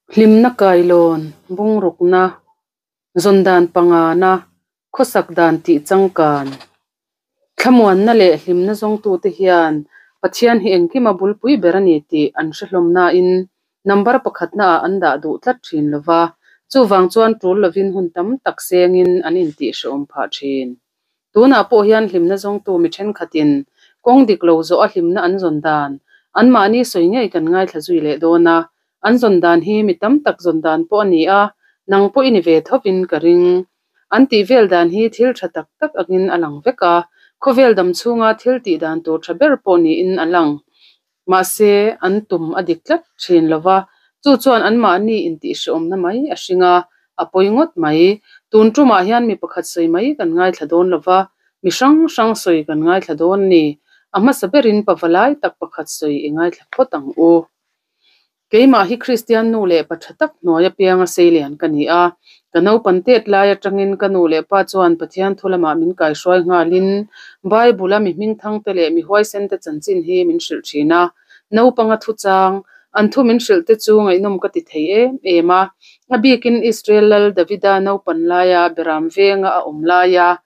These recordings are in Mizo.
Hlimna kailawn, bungrukna, zawn dan pangana, khawsak dan tih changkan. Thlamuanna leh hlimna zawngtute hian Pathian hi engkima bulpui ber a ni tih an hre hlawm nain number pakhatnaah an dah duh tlat thin lo va, chuvang chuan tul lovin hun tam tak sengin an intihhrehawm phah thin. Tunah pawh hian hlimna zawngtu mi thenkhatin kawng dik lo zawh a hlimna an zawn dan anmahni sawi ngei kan ngaithla zui leh dawn a, an zawn dan hi mi tam tak zawn dan pawh a ni a, nang pawh i ni ve thovin ka ring. An tih vel dan hi thil tha tak tak angin a lang vek a, khawvel dam chhunga thil tih dan tur tha ber pawh niin a lang. Mahse, an tum a dik tlat thin lo va, chu chuan anmahni intihhrehawmna mai a hring a, a pawi ngawt mai. Tun tumah hian mi pakhat sawi mai kan ngaithla dawn lo va, mi hrang hrang sawi kan ngaithla dawn a ni. A hmasa berin pavalai tak pakhat sawi i ngaithla phawt ang u. Keimah hi Kristian nu leh pa tha tak hnuai apianga seilian ka ni a. Ka naupan tet lai atangin ka nu leh pa chuan Pathian thu lamah min kaihruai nghalin Bible-a mi hmingthangte leh mi huaisente chanchin hi min hrilh thin a. Naupanga thuchang, an thu min hrilh te chu ngaihnawm ka ti thei em em a. A bikin Israel lal Davida naupan laia Beram venga a awm laia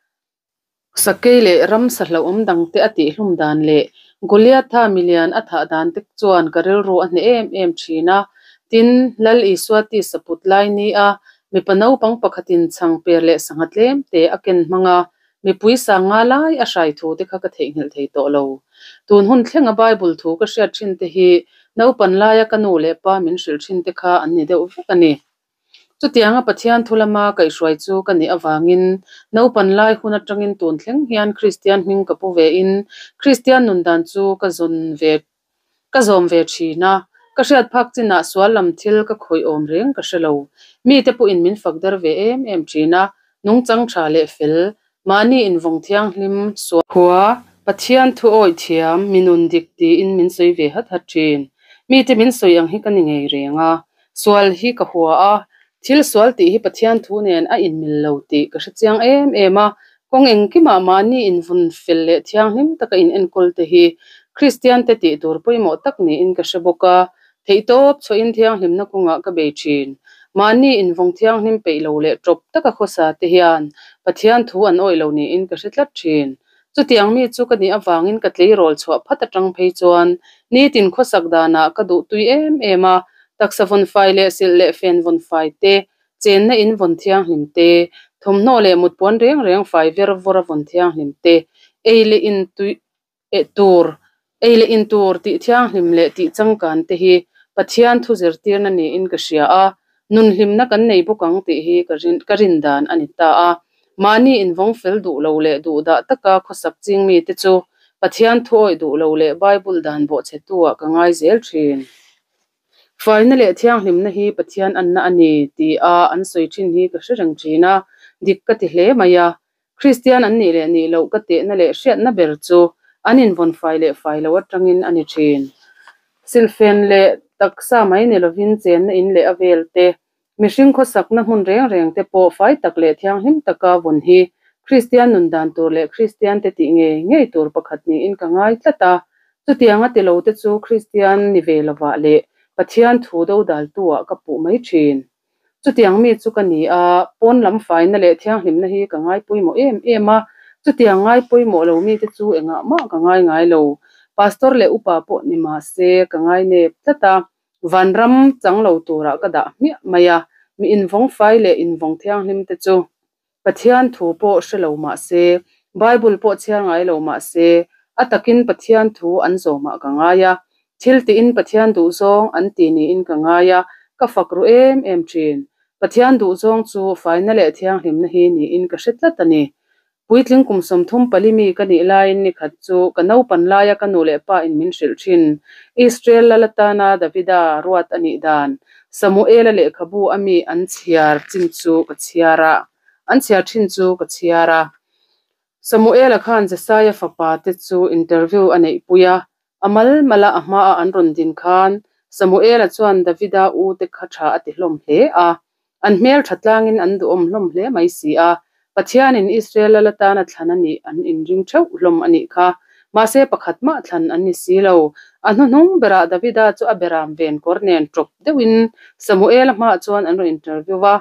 Sakei leh ramsa hlauhawm dangte a tihhlum dan leh Goliatha milian a thah dan te chuan ka rilru a hneh em em thin a. Tin, Lal Isua tisa put lai ni a, mipa naupang pakhatin chhang per leh sangha tlem te a ken hmang a, mipui sang nga lai a hrai thu te kha ka theihnghilh thei tawh lo. Tun hun thlenga Bible thu ka hriat thin te hi naupan laia ka nu leh pa min hrilh thin te kha an ni deuh vek a ni. Chutianga Pathian thu lama kaihhruai chu ka nih avangin naupan lai hun atangin tun thleng hian Kristian hming ka pu vein Kristian nun dan chu ka zawn ve ka zawm ve thin a. Ka hriat phak chinah sual lam thil ka khawih awm reng ka hre lo. Mite pawhin min fak der ve em em thin a, nungchang tha leh fel Mahni invawng thianghlim sual. Khua, Pathian thu awih thiam, mi nun dik tiin min sawi ve hat hat thin. Mite min sawi ang hi ka ni ngei reng a. Sual hi ka hua a, thil sual tih hi Pathian thu nen a inmil lo tih ka hre chiang em em a. Kawng engkimah mahni invun fel leh thianghlim taka in enkawl te hi Kristian te tih tur pawimawh tak niin ka hre bawk a. Theihtawp chhuahin thianghlimna kawngah ka bei thin. Mahni invawng thianghlim peih lo leh tawp taka khawsa te hian Pathian thu an awih lo niin ka hre tlat thin. Chutiang mi chu ka nih avangin ka tleirawl chhuah phat atang phei chuan nitin khawsak danah ka duh tui em em a, taksa vawn fai leh silh leh fen vawn fai te, chenna in vawn thianghlim te, thawmhnaw leh mutpuan reng reng fai ver vawr a vawn thianghlim te, ei leh in tui Eh tur, ei leh in tur tih thianghlim leh tih changkan te hi Pathian thu zirtirna niin ka hria a, nun hlimna kan nei bawk ang tih hi ka rin ka rin dan a ni ta a. Mahni invawng fel duh lo leh duhdah taka khawsak ching mite chu Pathian thu awih duh lo leh Bible dan bawhchhetu ah ka ngai zel thin. Faina leh thianghlimna hi Pathian anna a ni ti a an sawi thin hi ka hre reng thin a, dik ka ti hle mai a. Kristian an nih leh nih loh ka tehna leh hriatna ber chu an invawn fai leh fai lo atangin a ni thin. Silhfen leh taksa mai ni lovin chenna in leh a vel te, mihring khawsakna hmun reng reng te pawh fai tak leh thianghlim taka vawn hi Kristian nun dan tur leh Kristian te tih ngei ngei tur pakhat niin ka ngai tlat a. Chutianga ti lo te chu Kristian ni ve lovah leh Pathian thu dodaltu ah ka puh mai thin. Chutiang mi chu ka ni a, pawn lam faina leh thianghlimna hi ka ngai pawimawh em em a, chutiang ngai pawimawh lo mite chu engah mah ka ngai ngai lo. Pastor leh upa pawh ni mah se ka ngai nep tlat a, vanram chang lo turah ka dah hmiah mai a, mi invawng fai leh invawng thianghlim te chu Pathian thu pawh hre lo mah se, Bible pawh chhiar ngai lo mah se, a takin Pathian thu an zawmah ka ngai a, thil tiin Pathian duhzawng an ti niin ka ngai a, ka fak ru em em thin. Pathian duhzawng chu faina leh thianghlimna hi niin ka hre tlat a ni. Puitling kum 34 mi ka nih laiin nikhat chu ka naupan laia ka nu leh pa in min hrilh thin. Israel lal atana Davida ruat a nih dan, Samuela lehkhabu a mi an chhiar chin chu ka chhiar a, an chhiar thin chu ka chhiar a. Samuela khan Jesaia fapa te chu interview a neihpui a, A mal mala a hmaah an rawn din khan Samuela chuan Davida u te kha tha a ti hlawm hle a. An hmel tha tlangin an duhawm hlawm hle mai si a. Pathianin Israel lal atana thlan a nih an inring theuh hlawm a nih kha. Mahse pakhat mah thlan an ni si lo. A hnuhnung berah Davida chu a beram ven kawr nen ṭawp deuhin Samuela hmaah chuan an rawn interview a.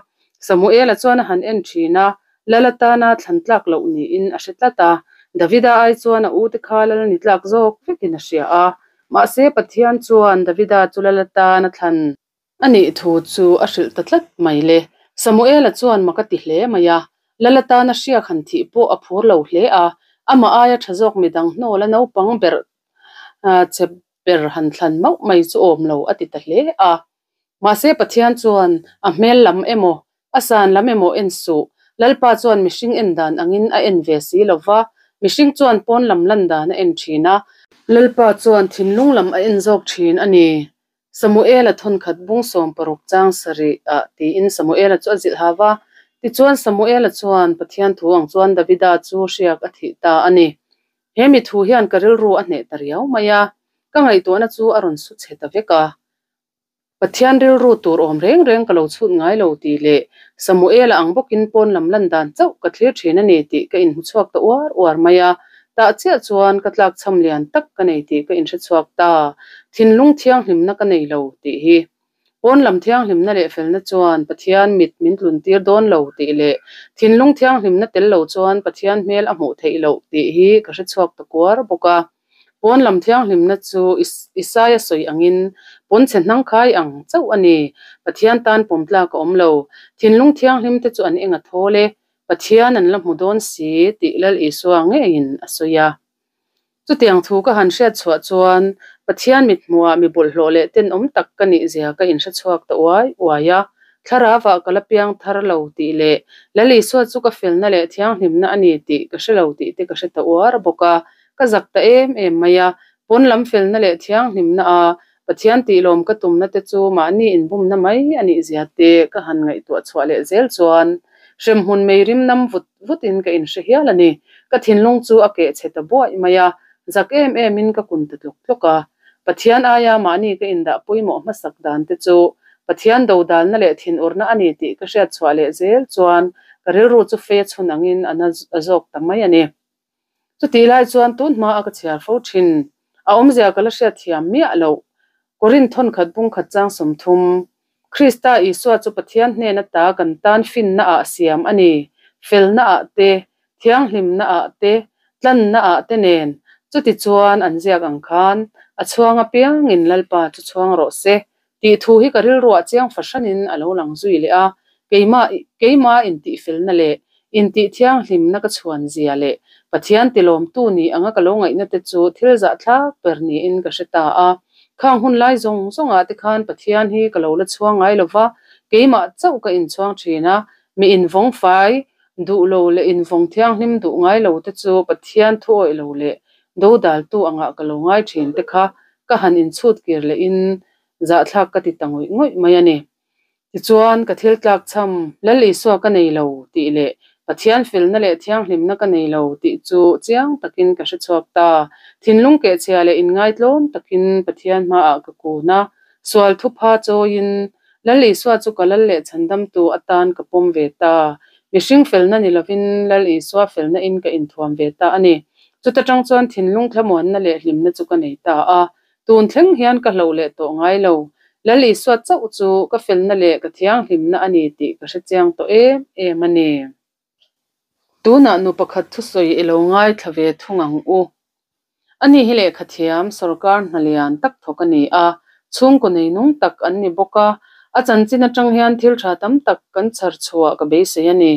Samuela chuan a han en ṭhin a, lal atana thlan tlak loh niin a hre tlat a. Davida ai chuan a ute kha lal ni tlak zawk vekin a hria a. Mahse Pathian chuan Davida chu lal atana thlan A nih thu chu a hrilh ta tlat mai le. Samuela chuan mak a ti hle mai a, Lal atana hriak han thih pawh a phur lo hle a, amah aia tha zawk midang hnawla naupang ber che ber han thlan mauh mai chu awm lo a ti ta hle a. Mahse Pathian chuan a hmel lam emaw, a san lam emaw en suh, Lalpa chuan mihring en dan angin a en ve si lo va, mihring chuan pawn lam lan dan a en thin a, Lalpa chuan thinlung lam a en zawk thin a ni. Samuela thawnkhat bung 60 chang sarih ah tiin Samuela chu a zilh ha va. Tichuan Samuela chuan Pathian thu ang chuan Davida chu hriak a thih ta a ni. He mi thu hian ka rilru a hneh ta riau mai a, ka ngaihtuahna chu a rawn su chhe ta vek a. Pathian rilru tur awm reng reng ka lo chhut ngai lo tih leh Samuela ang bawkin pawn lam lan dan chauh ka thlir thin a ni tih ka inhmuchhuak ta uar uar mai a. Tah chiah chuan ka tlakchham lian tak ka nei tih ka inhrechhuak ta. Thinlung thianghlimna ka nei lo tih hi. Pawn lam thianghlimna leh felna chuan Pathian mit min tlun tir dawn lo tih leh thinlung thianghlimna tel lo chuan Pathian hmel a hmuh theih loh tih hi ka hrechhuak ta kuar bawk a. Pawn lam thianghlimna chu Isaia sawi angin pawnchhe hnangkhai ang chauh a ni. Pathian tan pawm tlak a awm lo. Thinlung thianghlim te chu an eng a thawl e. Pathian an la hmu dawn si tih Lal Isua ngeiin a sawi a. Chutiang thu ka han hriat chhuah chuan Pathian mithmuhah mi bawlhhlawh leh tenawm tak ka nih zia ka inhrechhuak ta uai uai a. Thlarauah ka la piang thar lo tih leh Lal Isua chu ka felna leh thianghlimna a ni tih ka hre lo tih te ka hre ta uar bawk a. Ka zak ta em em mai a. Pawn lam felna leh thianghlimna a Pathian tihlawm ka tumna te chu mahni inbumna mai a nih zia te ka han ngaihtuah chhuah leh zel chuan hremhmun mei rim nam vut vutin ka inhre hial a ni. Ka thinlung chu a keh chhe ta buaih mai a, zak em emin ka kun ta tlawk tlawk a. Pathian aia mahni ka indah pawimawh hmasak dan te chu Pathian dodalna leh thinurna a ni tih ka hriat chhuah leh zel chuan ka rilru chu fei a chhun angin a na zawk ta mai a ni. Chutih lai chuan tun hma a ka chhiar fo thin. A awmzia ka la hriat thiam miah loh. Korinth thawnkhat bungkhat chang 30, Krista Isua chu Pathian hnen ata kan tan finna ah siam a ni, felna ah te, thianghlimna ah te, tlanna ah te nen. Chutichuan an ziak ang khan, a chhuang apiangin Lalpa chu chhuang rawh se, Tih thu hi ka rilruah chiang fahranin a lo lang zui leh a, keimah keimah intihfelna leh intih thianghlimna ka chhuan zia leh Pathian tilawmtu ni anga ka lo ngaihna te chu thil zahthlak ber niin ka hre ta a. Khang hun lai zawng zawngah te khan Pathian hi ka lo la chhuang ngai lo va, keimah chauh ka inchhuang thin a, mi invawng fai duh lo leh invawng thianghlim duh ngai lo te chu Pathian thu awih lo leh dodaltu angah ka lo ngai thin te kha ka han inchhut kir lehin zahthlak ka ti ta ngawih ngawih mai a ni. Tichuan, ka thil tlak chham, Lal Isua ka nei lo tih leh Pathian felna leh thianghlimna ka nei lo tih chu chiang takin ka hrechhuak ta. Thinlung kehchhia leh inngaitlawm takin Pathian hmaah ka kun a, sual thupha chawiin Lal Isua chu ka lal leh chhandamtu atan ka pawm ve ta. Mihring felna ni lovin Lal Isua felna in ka inthuam ve ta a ni. Chuta tang chuan thinlung thlamuanna leh hlimna chu ka nei ta a. Tun thleng hian ka hloh leh tawh ngai lo. Lal Isua chauh chu ka felna leh ka thianghlimna a ni tih ka hrechiang tawh em em a ni. Tunah nu pakhat thusawi i lo ngaithla ve thung ang u. Ani hi lehkha thiam sorkar hna lian tak thawk a ni a, chhungkaw nei nung tak an ni bawk a, a chanchin atang hian thil tha tam tak kan chhar chhuah ka beisei a ni.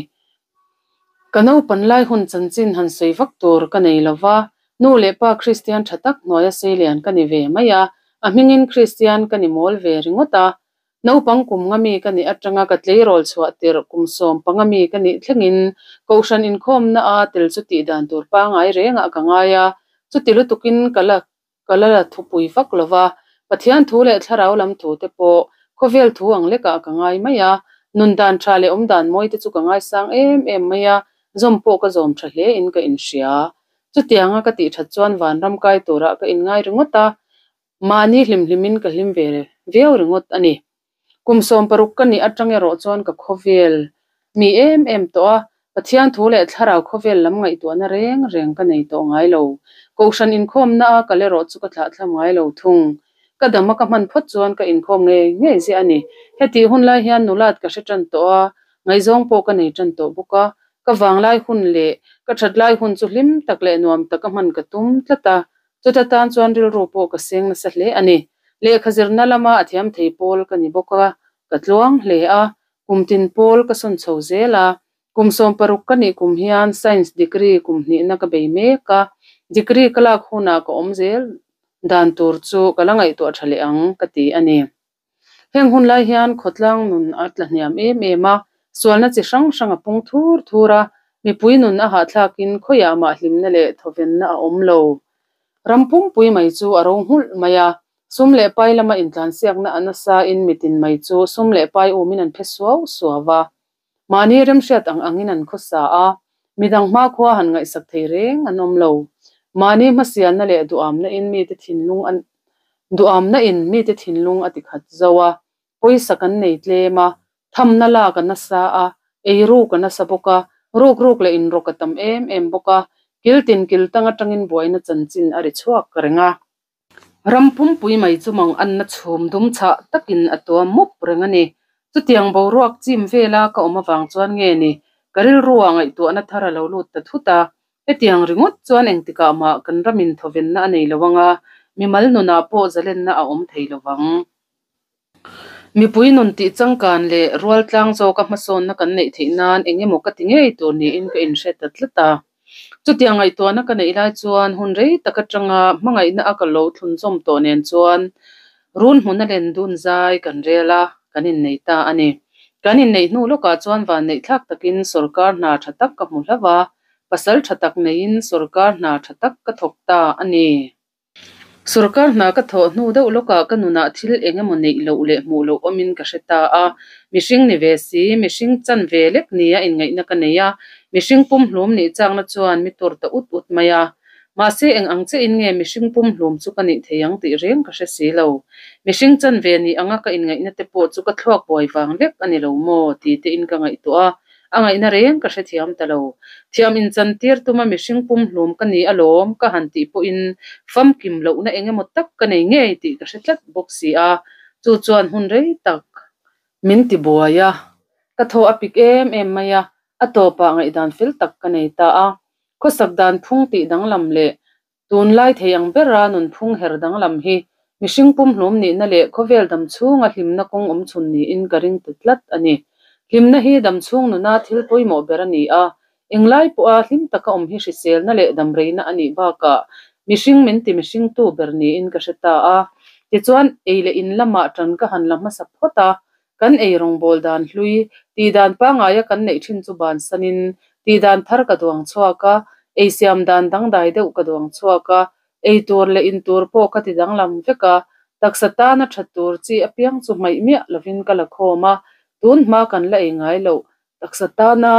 Ka naupan lai hun chanchin han sawi vak tur ka nei lo va, nu leh pa Kristian tha tak hnuaia seilian ka ni ve mai a, a hmingin Kristian ka ni mawl ve ringawt a, Naupang kum nga mi ka nih atanga ka tleirawl chhuah tirh kum 15 mi ka nih thlengin Kohhran inkhawmna a tel chu tih dan tur pangai rengah ka ngai a, chuti lutukin ka la ka la la thupui vak lo va, Pathian thu leh thlarau lam thu te pawh khawvel thu ang lekah ka ngai mai a, nun dan tha leh awm dan mawi te chu ka ngaisang em em mai a, zawm pawh ka zawm tha hle in ka inhria. Chutianga ka tih that chuan vanram kai turah ka inngai ringawt a, Mahni hlim hlimin ka hlim ve viau ringawt a ni. Kum 60 ka nih atang erawh chuan ka khawvel mi em em tawh a, Pathian thu leh thlarau khawvel lam ngaihtuahna reng reng ka nei tawh ngai lo. Kohhran inkhawmna a kal erawh chu ka thlahthlam ngai lo thung. Ka dam a ka hman phawt chuan ka inkhawm ngei ngei ziah a ni. Hetih hun lai hian nulat ka hre tan tawh a, ngaihzawng pawh ka nei tan tawh bawk a. Ka vanglai hun leh ka that lai hun chu hlim tak leh nuam taka hman ka tum tlat a, chuta tan chuan rilru pawh ka seng nasa hle a ni. Lehkha zirna lama a thiam thei pawl ka ni bawk a, ka tluang hle a, kum tin pawl ka sawn chho zel a. Kum 16 ka nih kum hian Science degree kum hnihna ka bei mek a, degree ka lak hunah ka awm zel dan tur chu ka la ngaihtuah tha leh ang ka ti a ni. Heng hun lai hian khawtlang nun a tla hniam em em a, sualna chi hrang hrang a pung thur thur a, mipui nun a hahthlakin khawiah mah hlimna leh thawvenna a awm lo. Ram pumpui mai chu a ro nghulh mai a, sum leh pai lama intlansiakna a nasain mitin mai chu sum leh pai umin an phe suau suau va. Mahni remhriat ang angin an khawsa a, midang hmakhua han ngaihsak thei reng an awm lo. Mahni hmasialna leh duhamna in mite thinlung a duhamna in mite thinlung a tikhat zo a, pawisa kan nei tlem a, thamna lak a nasa a, eiruk a nasa bawk a, rukruk leh inrawk a tam em em bawk a, kiltin kiltang atangin buaina chanchin a ri chhuak reng a. Ram pumpui mai chu mang anna chhum dum chhah takin a tuam mup reng a ni. Chutiang boruak chim vela ka awm avang chuan nge ni, ka rilruah ngaihtuahna thar a lo lut ta thut a. Hetiang ringawt chuan engtikah mah kan ramin thawvenna a nei lo ang a, mimal nunah pawh zalenna a awm thei lo vang. Mipui nun tih changkan leh rual tlang zawka hmasawnna kan neih theih nan eng emaw ka ti ngei tur niin ka inhre ta tlat a. Chutiang ngaihtuahna ka neih lai chuan hun rei tak atanga hmangaihna a ka lo thlunzawm tawh nen chuan run hmuna len dun zai kan rel a, kan innei ta a ni. Kan inneih hnu lawkah chuan vanneih thlak takin sawrkar hna tha tak ka hmu hlauh a, pasal tha tak neiin sawrkar hna tha tak ka thawk ta a ni. Sawrkar hna ka thawh hnu deuh lawkah ka nunah thil eng emaw neih loh leh hmuh loh awmin ka hre ta a. Mihring ni ve si, mihring chan ve lek nia inngaihna ka nei a, mihring pumhlum nih chakna chuan mi tur ta ut ut mai a. Mahse eng ang chiahin nge mihring pumhlum chu ka nih thei ang tih reng ka hre si lo. Mihring chan ve nih anga ka inngaihna te pawh chu ka thluak buai vang lek a ni lo maw ti tein ka ngaihtuah a. A ngaihna reng ka hrethiam ta lo. Thiam inchantir tuma mihring pumhlum ka ni alawm ka han tih pawhin famkim lohna eng emaw tak ka nei ngei tih ka hre tlat bawk si a, chu chuan hun rei tak min ti buai a, ka thaw a pik em em mai a, a tawpah ngaihdan fel tak ka nei ta a. Khawsak dan phung tih danglam leh Tunlai thei ang bera nunphung her danglam hi mihring pumhlum nihna leh khawvel damchhunga hlimna kawng awm chhun niin ka ring ta tlat a ni. Hlimna hi damchhung nuna thil pawimawh ber a ni a, englai pawha hlim taka awm hi hriselna leh damreina a nih bakah mihring min ti mihringtu ber niin ka hre ta a. Tichuan, ei leh in lamah tan ka han la hmasa phawt a, Kan ei rawngbawl dan hlui, tihdan pangaia kan neih thin chu bansanin, tihdan thar ka duang chhuak a, ei siam dan dangdai deuh ka duang chhuak a, ei tur leh in tur pawh ka ti danglam vek a, taksa tana that tur chi apiang chu hmaih miah lovin ka la khawm a, tun hma kan la ei ngai loh taksa tana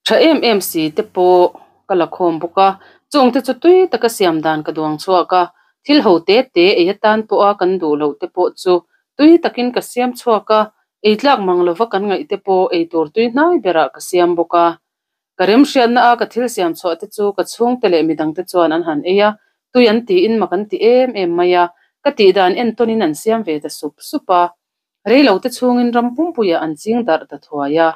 Tha em em si te pawh ka la khawm bawk a, chung te chu tui taka siam dan ka duang chhuak a, thil ho te te ei atan pawha kan duh loh te pawh chu tui takin ka siam chhuak a, ei tlak mang lova kan ngaih te pawh ei tur tui hnai berah ka siam bawk a. Ka remhriatna a ka thil siam chhuah te chu ka chhungte leh midang te chuan an han ei a, tui an tiin mak an ti em em mai a, ka tih dan entawnin an siam ve ta sup sup a. Reilo te chhungin ram pumpuiah an ching darh ta thuai a.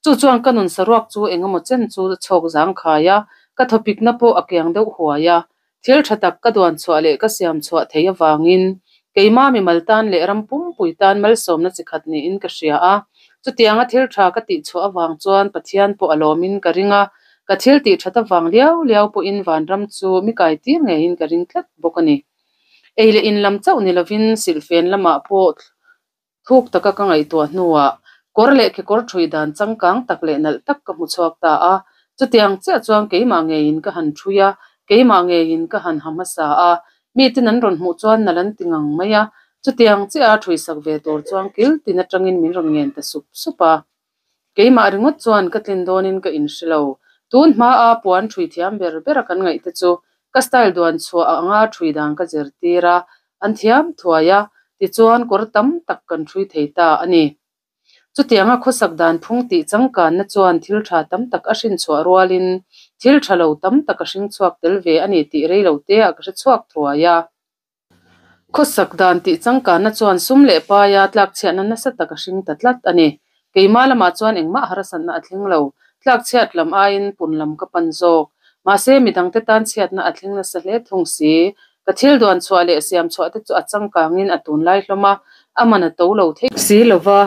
Chu chuan ka nun saruak chu eng emaw chen chu chhawk zang khai a, ka thawpikna pawh a kiang deuh huai a. Thil tha tak ka duan chhuah leh ka siam chhuah theih avangin keima mimal tan leh ram pumpui tan malsawmna chi khat niin ka hria a. Chutianga thil tha ka tih chhuah avang chuan Pathian pawh a lawmin ka ring a, ka thil tih that avang liau liau pawhin vanram chu mi kaitir ngeiin ka ring tlat bawk a ni. Ei leh in lam chauh ni lovin silhfen lamah pawh Thuk taka ka ngaihtuah hnuah kawr leh kekawr ṭhui dan changkang tak leh nalh tak ka hmu chhuak ta a. Chutiang chiah chuan keimah ngeiin ka han ṭhui a, keimah ngeiin ka han ha hmasa a. Miten an rawn hmuh chuan nalh an ti ngang mai a. Chutiang chiah a ṭhuisak ve tur chuan kil tin aṭangin min rawn ngen ta sup sup a. Keimah ringawt chuan ka tlin dawnin ka inhre lo. Tun hmaa puan ṭhui thiam ber bera kan ngaih te chu ka style duan chhuah anga ṭhui dan ka zirtir a, an thiam thuai a, tichuan kawr tam tak kan ṭhui thei ta a ni. Chutianga khawsak dan phung tih changkanna chuan thil tha tam tak a hrin chhuah rualin thil tha lo tam tak a hring chhuak tel ve a ni tih rei lo teah ka hre chhuak thuai a. Khawsak dan tih changkanna chuan sum leh paia tlakchhiatna nasa tak a hring ta tlat a ni. Keimah lamah chuan engmah harsatna a thleng lo, tlakchhiat lam aiin pun lam ka pan zawk. Mahse, midangte tan chhiatna a thleng nasa hle thung si. Ka thil duan chhuah leh siam chhuah te chu a changkangin a tunlai hlawm a, a man a to lo thei si lo va,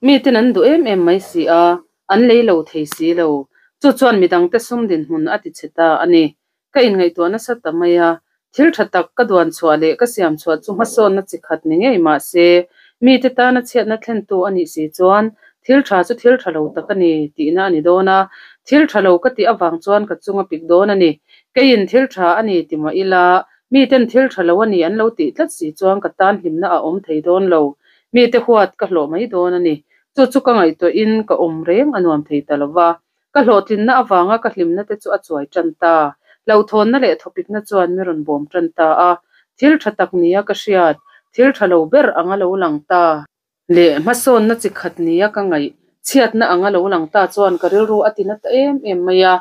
miten an duh em em mai si a, an lei lo thei si lo. Chu chuan midangte sum dinhmun a tichhe ta a ni. Ka inngaihtuah nasa ta mai a, thil tha tak ka duan chhuah leh ka siam chhuah chu hmasawnna chi khat ni ngei mah se, mite tana chhiatna thlentu a nih si chuan thil tha chu thil tha lo tak a ni tihna a ni dawn a, thil tha lo ka tih avang chuan ka chung a pik dawn a ni. Keiin thil tha a ni ti mah ila, miten thil tha lo a ni an lo tih tlat si chuan ka tan hlimna a awm thei dawn lo. Mite huat ka hlawh mai dawn a ni. Chu chu ka ngaihtuahin ka awm reng a nuam thei ta lo va. Ka hlawhtlinna avanga ka hlimna te chu a chuai tan ta. Hlauhthawnna leh thawpikna chuan mi rawn bawm tan ta a. Thil tha tak nia ka hriat, thil tha lo ber anga lo lang ta leh hmasawnna chi khat nia ka ngaih, chhiatna anga lo lang ta chuan ka rilru a ti na ta em em mai a.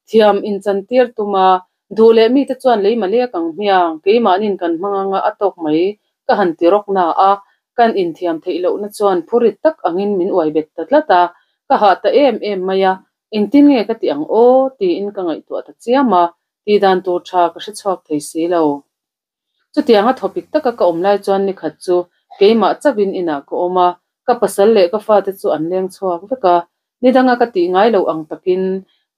Thiam inchantir tum a, duh leh mite chuan lei malek ang hmiang, keimahnin kan hmang anga a tawk mai ka han ti rawk na a, kan inthiam theih lohna chuan phurit tak angin min uai bet ta tlat a, ka hah ta em em mai a, engtin nge ka ti ang aw tiin ka ngaihtuah ta chiam a, tih dan tur tha ka hre chhuak thei si lo. Chutianga thawpik taka ka awm lai chuan nikhat chu keimah chauhin inah ka awm a, ka pasal leh ka fate chu an leng chhuak vek a, Nidanga ka tih ngai loh ang takin,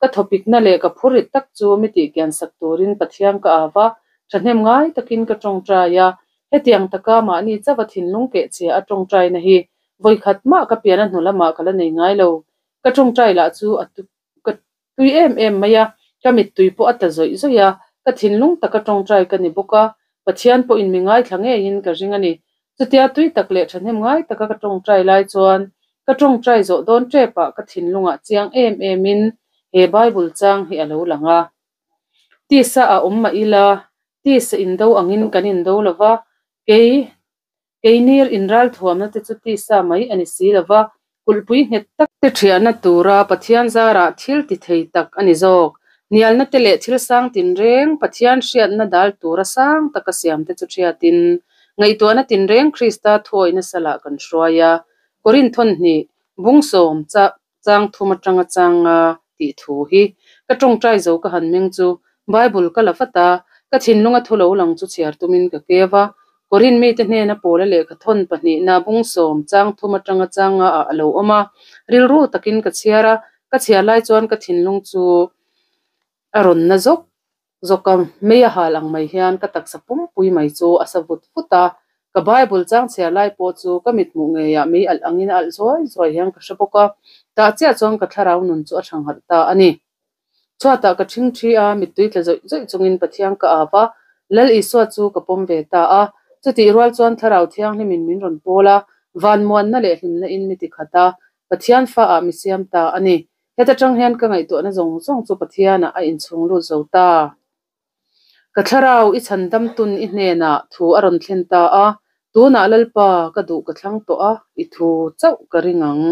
ka thawpikna leh ka phurrit tak chu mi tihkian sak turin Pathian ka au va, thahnem ngai takin ka tawngtai a. Hetiang taka mahni chauha thinlung kehchhia a tawngtaina hi vawikhat mah ka pian a hnu lamah ka la nei ngai lo. Ka tawngtai lah chu a ka tui em em mai a, ka mittui pawh a tla zawih zawih a, ka thinlung taka tawngtai ka ni bawk a, Pathian pawhin mi ngaithla ngeiin ka ring a ni. Chutia tui tak leh thahnem ngai taka ka tawngtai lai chuan ka tawngtai zawh dawn tepah ka thinlungah chiang em emin he Bible chang hi a lo lang a. Tisa a awm mah ila, tisa indo angin kan indo lo va, kei Keinir inralthuamna te chu tisa mai a ni si lo va, kulhpui nghet tak te thiahna tura Pathian zarah thil ti thei tak a ni zawk. Hnialna te leh thil sang tinreng Pathian hriatna dal tura sang taka siam te chu thiatin, ngaihtuahna tinreng Krista thuawihna salah kan hruai a. Korinthon hnih, Bungsawm, Chang thum atanga changa tih thu hi ka tawngtai zo ka han meng chu Bible ka la vat a, ka thinlunga thu lo lang chu chhiar tumin ka keu a. Korin mite hnena Paula lehkha thawn pahnihna bungsawm chang thum atanga changa ah a lo awm a, rilru takin ka chhiar a, ka chhiar lai chuan ka thinlung chu a rawn na zawk zawk a, mei a hal ang mai hian ka taksa pumpui mai chu a sa vut vut a, ka Bible chang chhiar lai pawh chu ka mithmuh ngeiah mei alh angin a alh zuai zuai hian ka hre bawk a, tah chiah chuan ka thlarau nun chu a tha nghalh ta a ni. Chhuatah ka ṭhing ṭhi a, mittui tla zawih zawih chungin Pathian ka av a, Lal Isua chu ka pawm ve ta a, chutih rual chuan Thlarau Thianghlimin min rawn pawl a, vanmuanna leh hlimna in mi tikhat a, Pathian faah mi siam ta a ni. Heta tang hian ka ngaihtuahna zawng zawng chu Pathianah a inchhung lut zo ta. Ka thlarau i chhandam tun i hnenah thu a rawn thlen ta a, tunah Lalpa ka duh ka thlang tawh a, i thu chauh ka ring ang.